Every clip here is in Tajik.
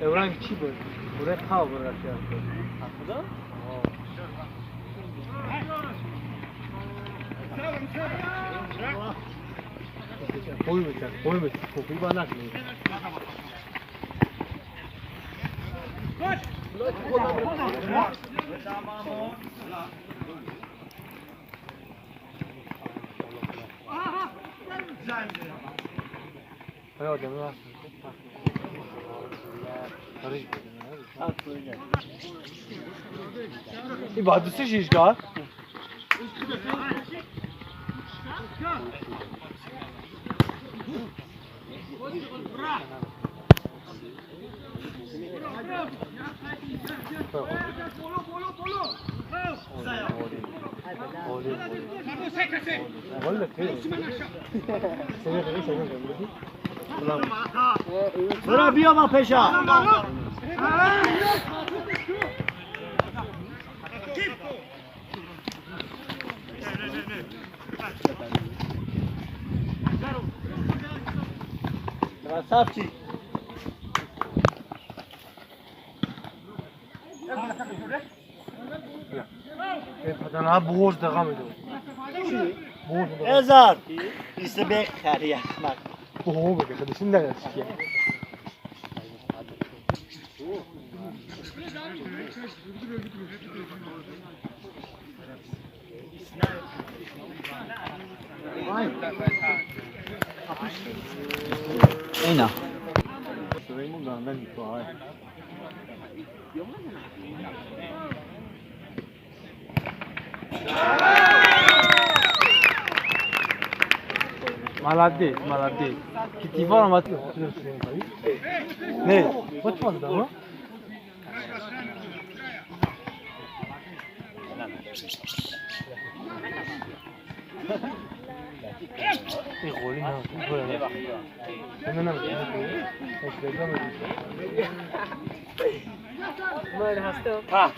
Evren چی بود؟ برای پاو برای خدا؟ 보이면 고기만 하네. 이 맞으시니까? برا بیا با پیشا Красавчик! Ezar! İşte خری احمق. اینا Молодец, молодец. Китиван мат. Не, вот он да, 이 걸리나 뭐야? 가.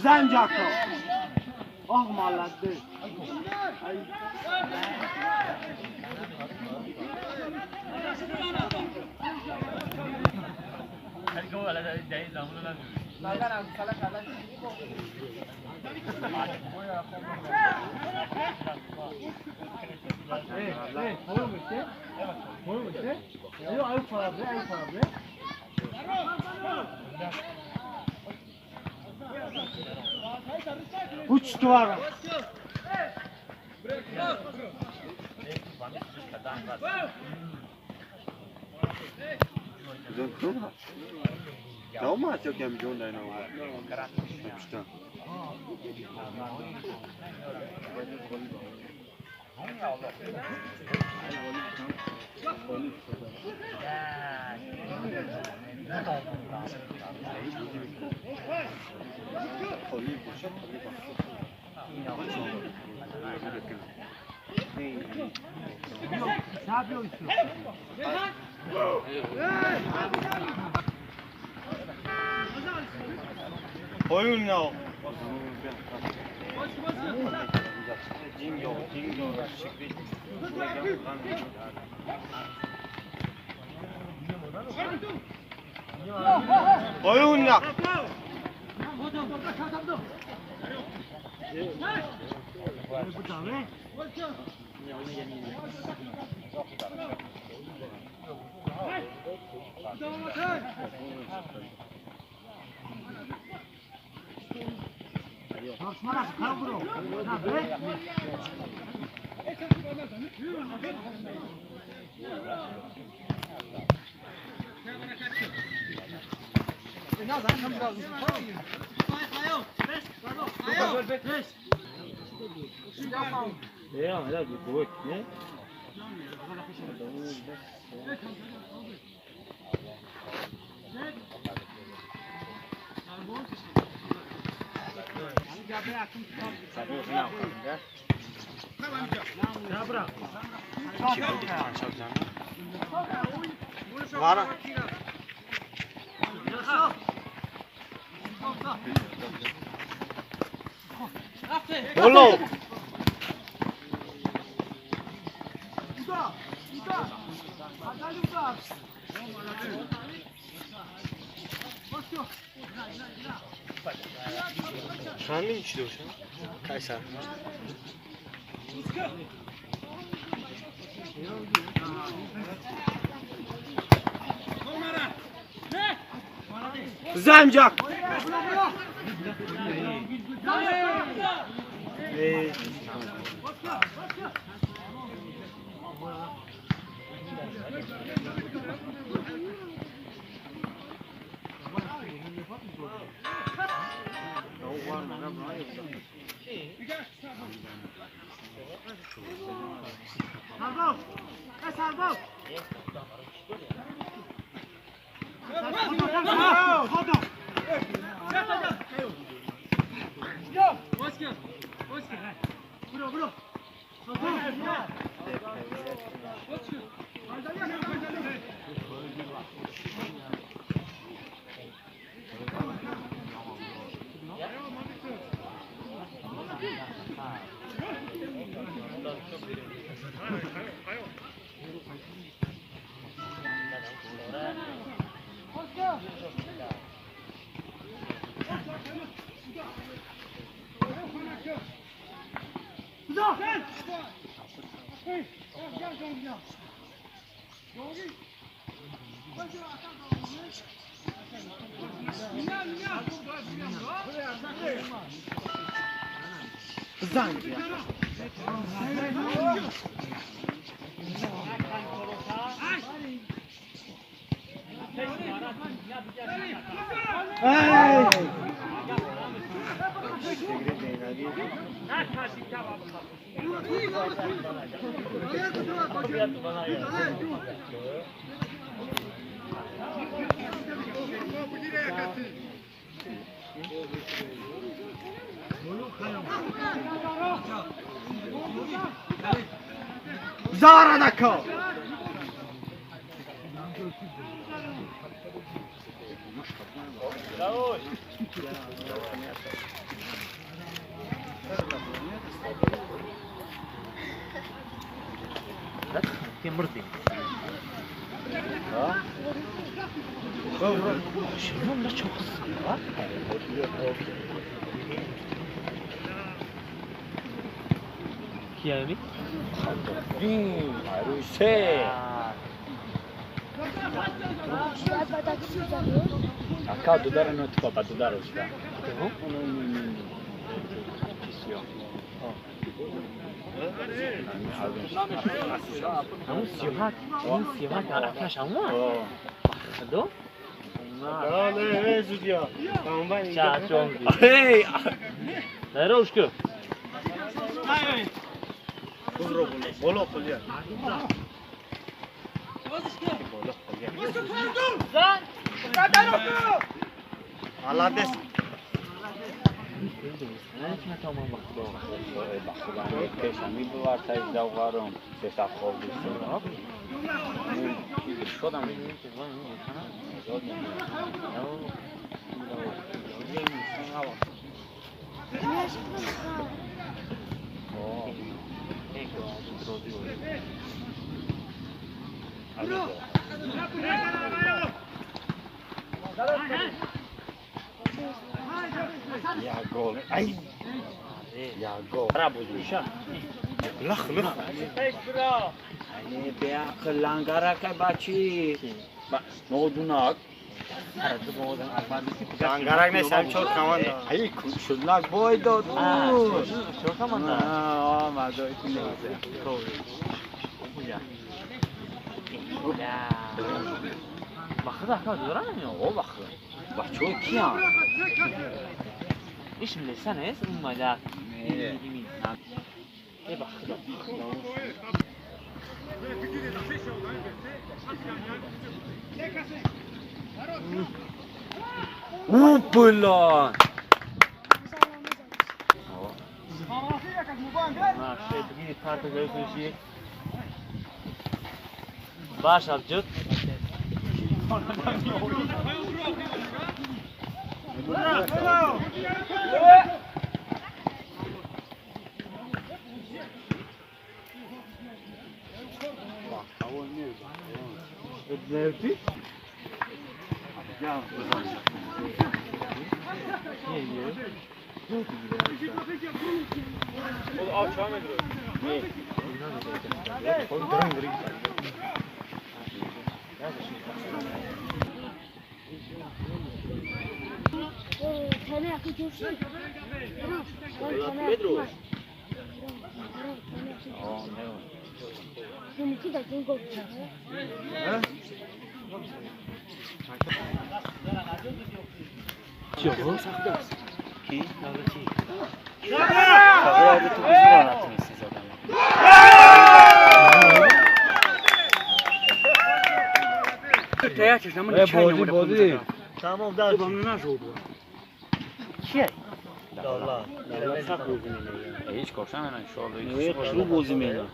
زنجاکو آه مالده Uç duvara. Bolo. Чанд чӣ дошт? Кайсар. Замҷак. Zara nako. Kiami? Ака дудара но типа ба дудара шуда. Ҳамун сиёҳак, ҳамун сиёҳак акаш ҳамун? Худо? Эй! Найрошка. Боло қулия. Молодец. Я гол. Ай! Я гол. Лах лах. Ай, беақл лангарака бачи. Нодунак. Лангарак не сам чор команда. Ай, шуднак бой дод. Чор команда. А, мадой кунӣ. Бахда ака дорам ё? О, бахда. Бачо киян? Иш милесан эс умада. Э бахда. Упыла! Баш абҷуд. بازی تمام در چیه؟ هیچ کارشم نه انشالله. چلو بازی می‌کنه.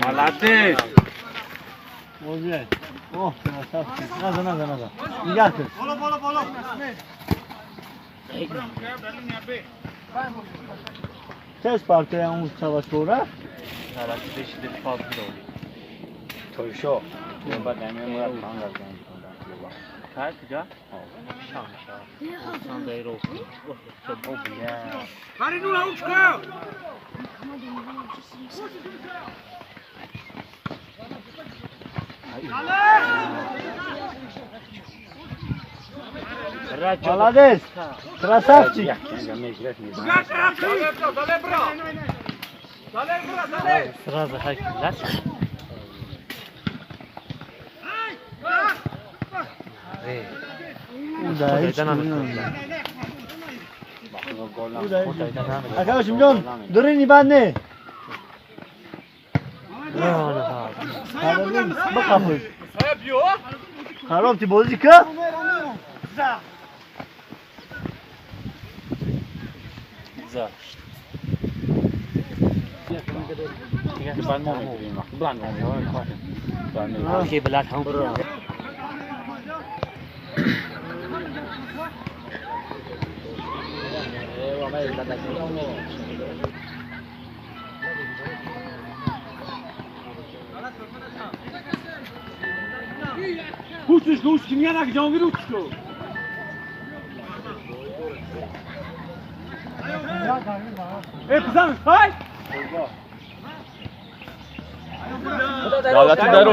Молодец! بازی اوه نزن نزن نزن نگه کن. بالا بالا بالا. Tez partiya اون savaş sonra. Toyşo. بعد نمی‌دونم مراد خان گردن. کجا؟ شام شام. ساندایرو. Молодец! Красавчик! Сразу хай лаш. Arkadaşım جان دورین بنده. بخافوش. خراب تی بازی که؟ بعد ما می‌گیریم. بعد ما می‌گیریم. کی بلاد هم. دولتی درو.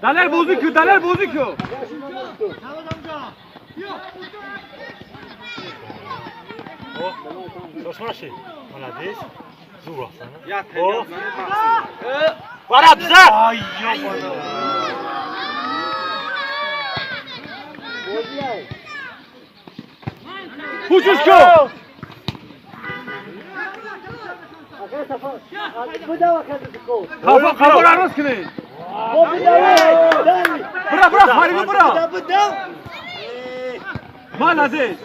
Daler bozuk, daler bozuk. Kafa arroz kine. Bura bura farimi bura. Maladesh.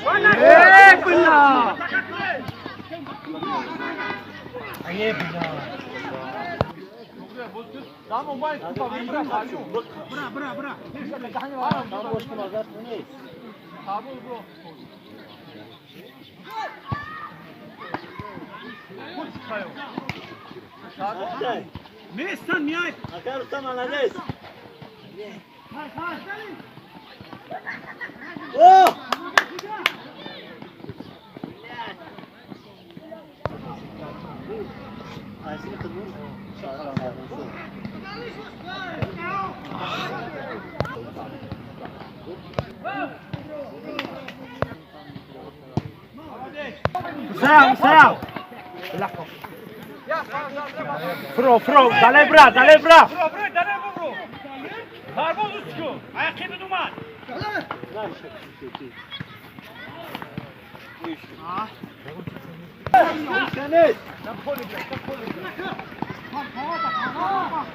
Ey billah. Ey billah. Bura bura bura. Mestan miay. Akar usta malades. Oh! Sav, sav. Fro, fro, dale bra, dale bra. Bro, bro, dale bro. Darboz uçku. Ayakkabı duman.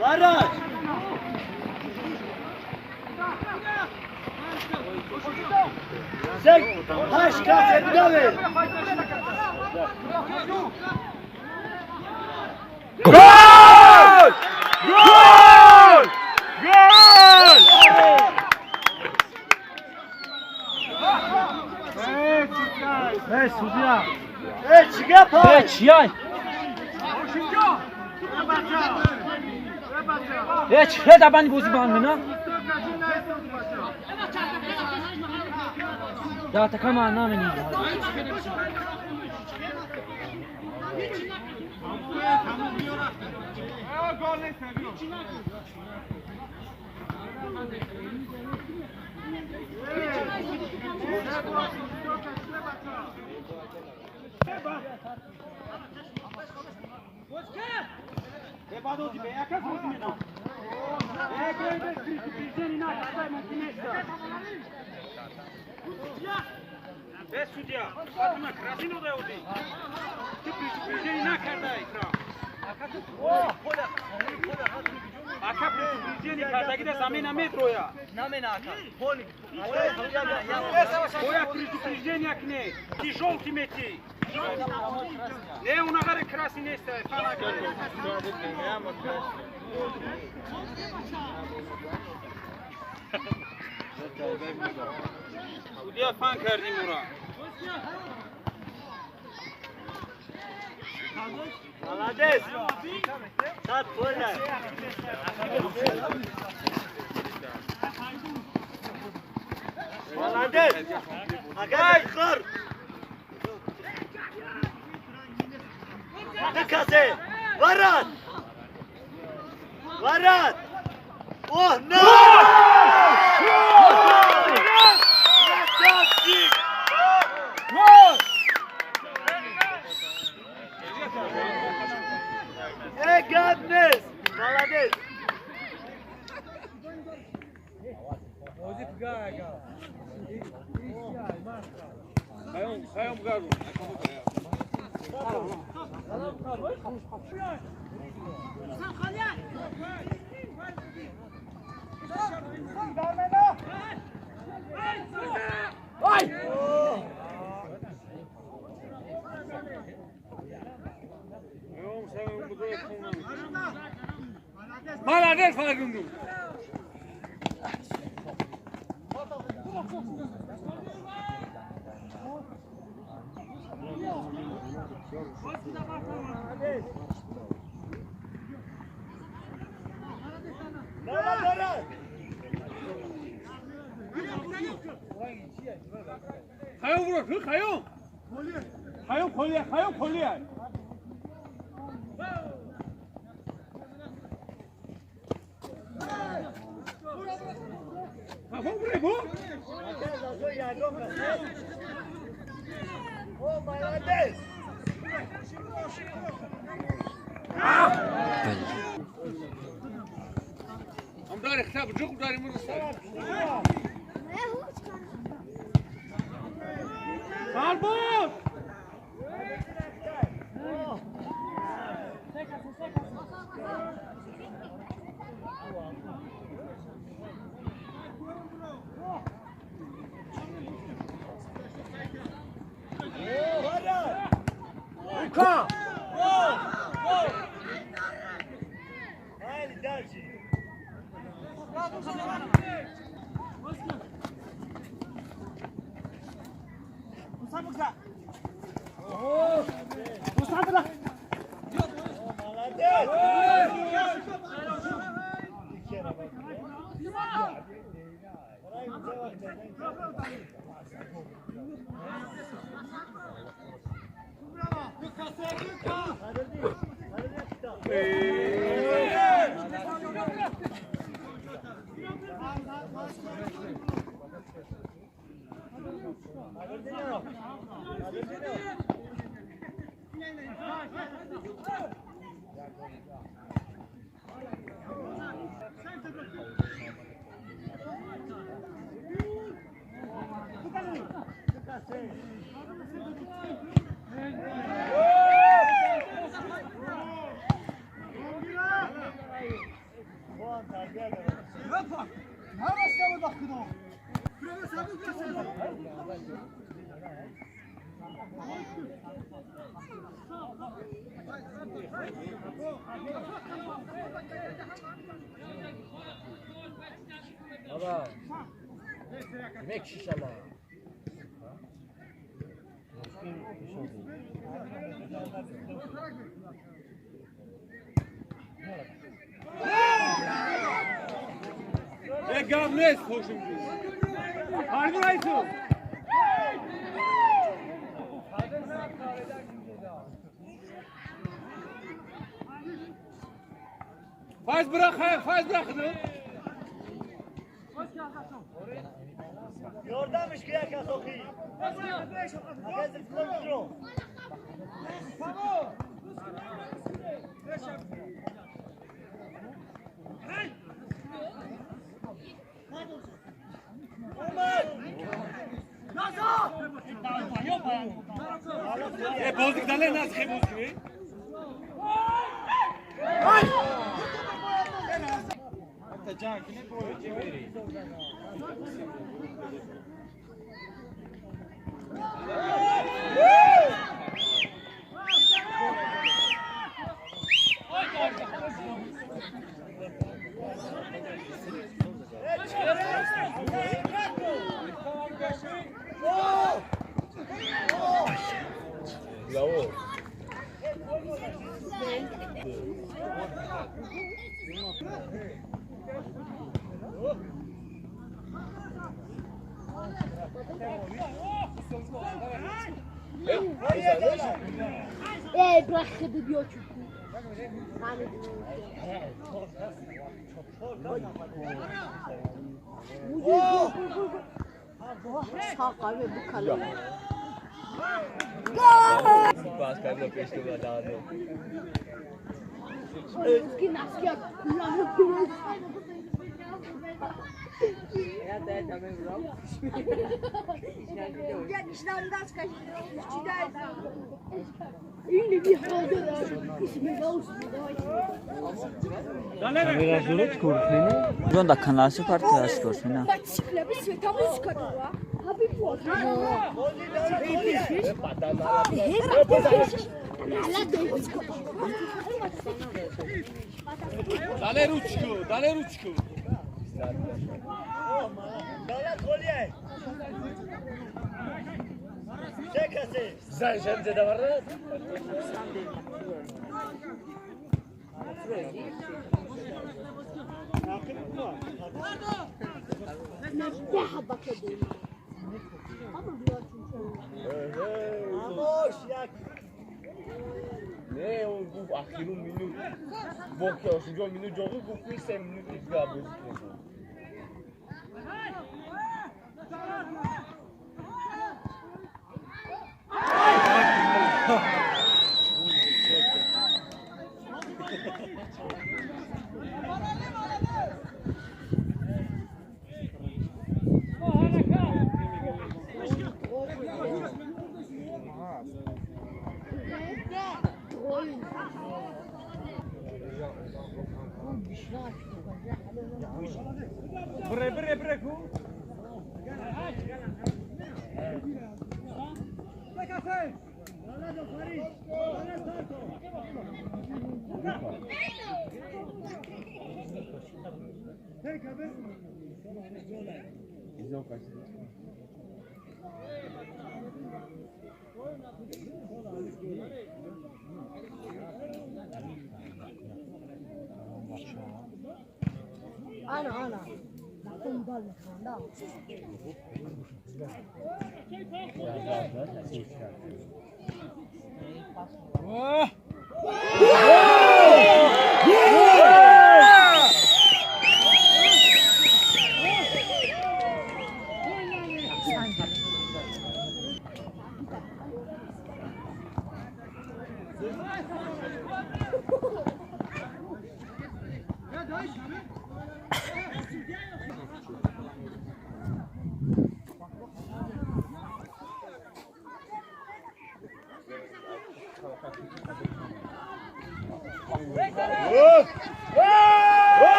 Varaj. Sek, haş kaset dave. Gol! Gol! Gol! Hey, Sudiya. Ey çıga pay. Hey, çiyay. Hey, çihe da bani bozi ban mena. Da takama nameni. Malades. Sat pola. Malades. Agay khor. Dikase. Varat. Varat. Oh no! Gol! Ey goodness! Malades. Malades farundu. 가요 불어 그 가요. 가요 권리 가요 권리. 아, 그래 뭐? Faiz bırakın. Dale ručku. Ne o гуфт ахиру минут боқи шуҷо минут ҷоғи гуфт ки се минут дига бозӣ кунем. Bre bre bre ku. انا نعطيهم بالك لا.